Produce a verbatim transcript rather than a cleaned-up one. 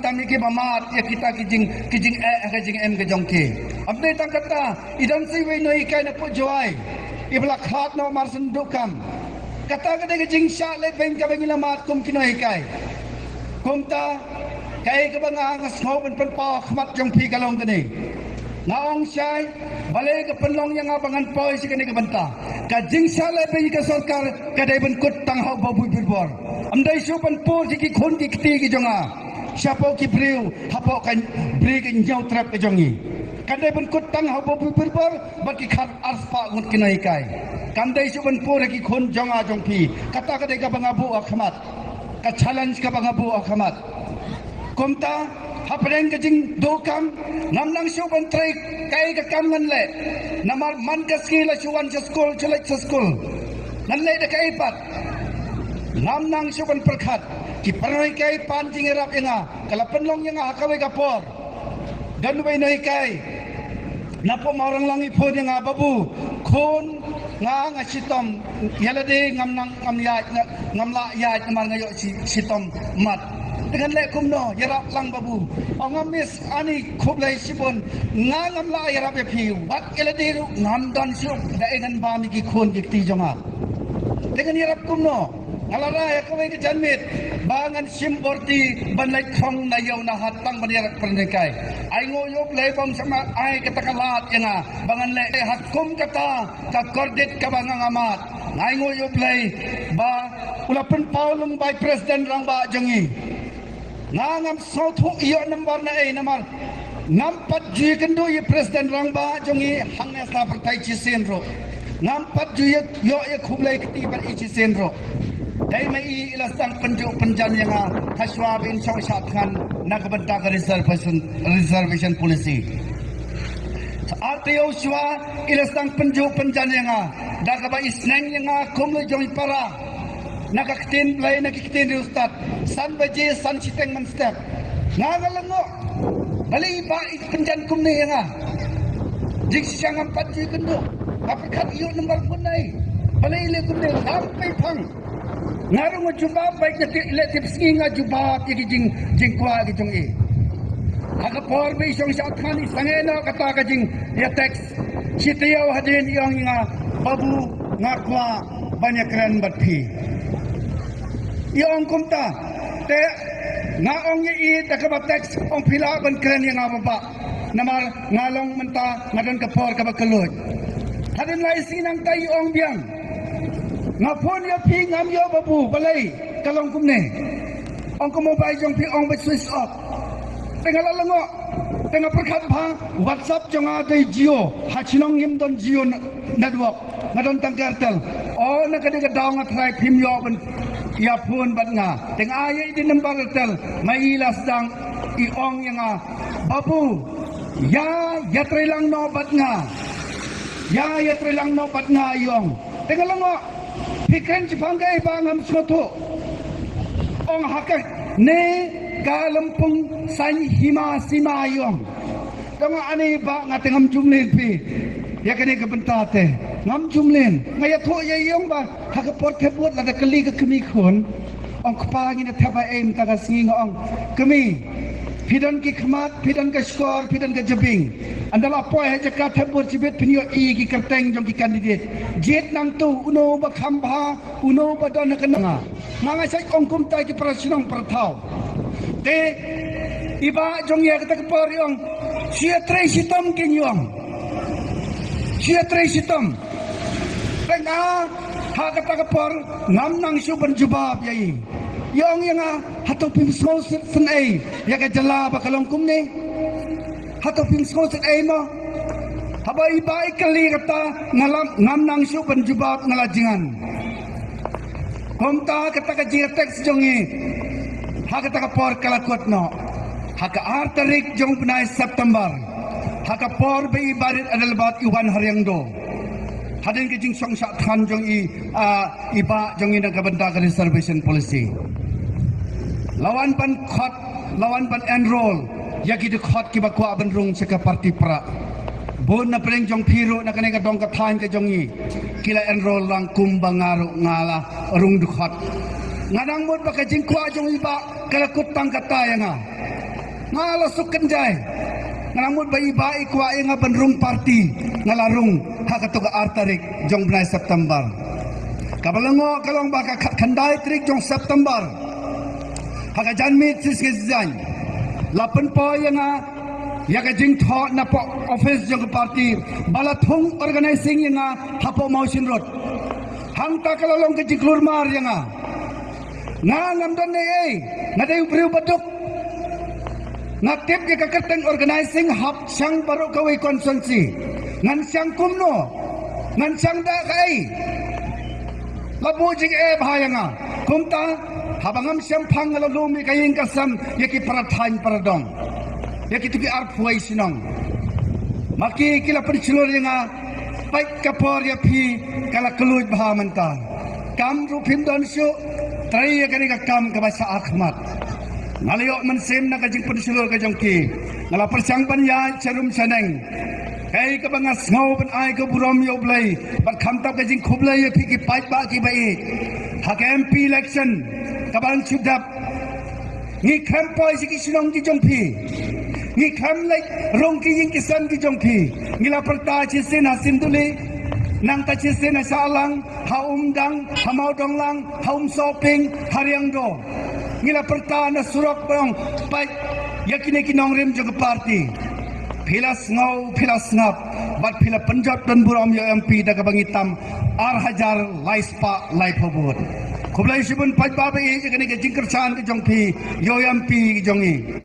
Kami ki ba mad ïa kita ki jing, ki jingeh ha ka jingim ka jong ki. Ym dei tang kata, i don sa iwei i nonghikai na pud Jowai iba la khlad noh mar shen duh kam. Kata ka dei ka jingshah lehbeiñ kaba ngi la mad kum ki nonghikai. Kumta kaei kaba nga, nga sngew ban pynpaw ha khmat jong phi ka long kane. Nga ong shai, balei ka pynlong ïa nga ba ngan poi sha kane ka bynta. Ka jingshah lehbeiñ ka sorkar ka dei ban kut tang ha u Babu Birbor. Ym dei shuh ban pur sha ki khun ki kti ki jong nga, shapoh ki briew hapoh ka bri ka Hynñiewtrep ka jong ngi. Kan dei ban kut tang ha u Babu Birbor bad ki khar arspah ngut ki nonghikai. Kan dei shuh ban pur ha ki khun jong nga jong phi. Kata ka dei kaba nga buh ha khmat, ka challenge kaba nga buh ha khmat. Kumta hapdeng ka jingduh kam, ngam nang shuh ban trei kaei ka kam ngan leh. Namar man ka sngi la shu wan sha skul, shu leit sha skul, ngan leh da kaei pat. Ngam nang shuh ban pyrkhat. Ki paralok ki pan jingïarap ïa nga, ka la pynlong ïa nga ha kawei ka por. Don uwei u nonghikai na Pamawranglang i phone ïa nga, Babu, khun nga, nga shitom ïa lade, ngam nang, ngam ïaid, nga, ngam lah ïaid namar nga ïoh shi, shitom mat. Te ngan leh kumno, ïarap lang Babu. Ong nga, Miss Ani, khublei shibun. Nga ngam lah ïarap ïa phi, wat ïa lade ruh ngam don shuh, da ei ngan bam ïa ki khun ki kti jong nga. Te ngan ïarap kumno? Nga la rai ha kawei ka janmiet ba ngan shim bor ti ban leit khong na ïew na hat tang ban ïarap paralok ki. Ai nguh ïa U Blei ba um shym ai kata ka lad ïa nga ba ngan leh ha kum kata ka kordit kaba nga, nga mad. Ai nguh ïa U Blei ba u la pynpaw lyngba i President Rangbah jong ngi. Nga ngam sngewthuh ïoh number na ei namar ngam pat ju ïakynduh ïa i President Rangbah jong ngi hangne sa pyrthei shisien ruh. Ngam pat ju ïa, ïoh ïa khublei kti bad i shisien ruh. Dei ma i i la sdang pynjuh pynjan ïa nga ha shuwa ba in shong shah thngan na ka bynta ka reservation, reservation policy. Ar taïew shuwa i la sdang pynjuh pynjan ïa nga da kaba i sneng ïa nga kum la jong i para. Na ka ktien Blei, na ki ktien riewstad, san baje san shiteng mynstep. Nga nga la nguh. Balei i Bah i pynjan kumne ïa nga? Jingshisha ngam pat ju ïakynduh. Nga pyrkhat ïoh number phone na i. Balei i leh kumne? Lam pei phang. Nga ruh nga jubab, bad nga tip, leh tip sngi nga jubab ïa ki jing, jingkwah ki jong i. Ha ka por ba i shong shah thngan i sangeh noh kata ka jing, ïa text. Shi taïew hadien i ong ïa nga, Babu, nga kwah ban ïakren bad phi. I ong kumta, te nga ong ïa i da kaba text, ong phi lah ban kren ïa nga Bah. Namar nga long mynta nga don ka por kaba kylluid. Hadien lai sngi nangta i ong biang, nga phone ïa phi ngam ïoh Babu, balei ka long kumne? Ong ka mobile jong phi ong ba switch off. Te nga la lyngngoh. Te nga pyrkhat ba WhatsApp jong nga dei Jio. Ha shnong ngim don Jio ne-, network. Nga don tang ka Airtel. O, na ka dei ka daw nga try phim ïoh ban ïa phone bad nga. Te nga ai ïa i dei number Airtel. Ma i la sdang i ong ïa nga, Babu, ïa, ïatrei lang noh bad nga. Ïa, ïatrei lang noh bad nga i ong. Te nga la ong, phi kren shaphang kaei Bah, ngam sngewthuh. Ong ha kane ka lympung saiñ hima sima i ong. Te nga ong, ani Bah, nga te ngam ju mlien phi. Ïa kane ka bynta te ngam ju mlien. Nga ïathuh ïa i ong ba ha ka por thep vote lada kylli ka kmie khun, ong, kpa, ngin ïa thep ha ei mynta ka sngi? Nga ong, kmie, phi don ki khmat, phi don ka shkor, phi don ka jabieng. Ynda la poi ha jaka thep vote shibit phin ïohi ki kyrteng jong ki candidate. Jied nangtu, uno ba kham bha, uno ba don ha ka nang. Nga nga shait ong kumta ki para shnong para thaw. Te i Bah jong ngi ha kata ka por i ong, shu ïatrei shitom, ki ong. Shu ïatrei shitom. Te nga ha kata ka por ngam nang shuh ban jubab ïa i. I ong ïa nga, hato phim sngewsynei ïa ka jylla ba ka long kumne? Hato phim sngewsynei mo? Haba i Bah i kylli kata, nga la, ngam nang shuh ban jubab, nga la jngan. Kumta kata ka jingïatext jong i ha kata ka por ka la kut noh. Ha ka ar tarik jong u bnai September, ha ka por ba i Bah Rit Adelbert i wan ha Riangdo, hadien ka jingshong shah thngan jong i, ah, i Bah jong i na ka bynta ka reservation policy, la wan ban khot, la wan ban enroll ïa ki dkhot kiba kwah ban rung sha ka party Prah. Bun na pdeng jong phi ruh na kane ka dong ka thaiñ ka jong i ki la enroll lang, kumba nga ruh nga la rung dkhot. Nga nang mut ba ka jingkwah jong i Bah ka la kut tang kata ïa nga. Nga la suk kynjai. Nga la mut ba i ba i kwah ïa nga ban rung party. Nga la rung ha kato ka ar tarik jong bnai September. Kaba la ngoh ka long ba ka khatkhyndai tarik jong September, ha ka janmiet shisngi shisngi, la pynpaw ïa nga ïa ka jingthoh na poh office jong ka party ba la thung organizing ïa nga hapoh Mawshynrut. Hangta ka la long ka jingklur mar ïa nga. Nga ngam don ei ei, nga dei u briew baduk. Nga tip ïa ka kyrteng organizing hap shang baroh kawei constituency. Ngan shang kumno? Ngan shang da kaei? La buh jingeh bha ïa nga. Kumta, haba ngam shemphang nga la lum ïa ka ïing ka sem ïa ki para thaiñ para dong, ïa kito ki arphew shnong. Ma ki ki la pynshlur ïa nga. Peit ka por ïa phi ka la kylluid bha mynta. Kam ruh phim don shuh, trei ïa kane ka kam kaba shah khmat. Nga la ïoh mynsiem na ka jingpynshlur ka jong ki. Nga la pyrshang ban ïaid sha rum sha neng. Kaei kaba nga sngew ban ai ka burom ïa U Blei bad khamtam ka jingkhublei ïa phi ki paidbah kiba ïeit. Ha ka M P election kaba ngan shu dap, ngi khlem poi sha ki shnong ki jong phi. Ngi khlem leit rung ki ïing ki sem ki jong phi. Ngi la pyrta shisien ha Sinduli, nangta shisien ha Shahlang, ha Umdang, ha Mawdonglang, ha Umsohping, ha Riangdo. Ngi la pyrta na surok ba ong, peit ïa kine ki nongrim jong ka party. Phi la sngew, phi la sngap, bad phi la pynjot don burom ïa u M P da kaba ngi tam ar hajar lai spah laiphew vote. Khublei shibun paidbah ba ïeit ïa kane ka jingkyrshan ka jong phi ïa u M P ka jong ngi.